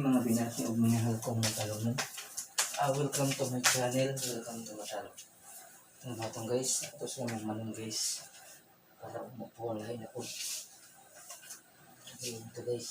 Mga binati ug minahal kong matalunan. Welcome to my channel. Welcome to Matalon. Ang batong guys, ito sa mga manong guys. Para umupo ang lahi na po. Okay, ito guys.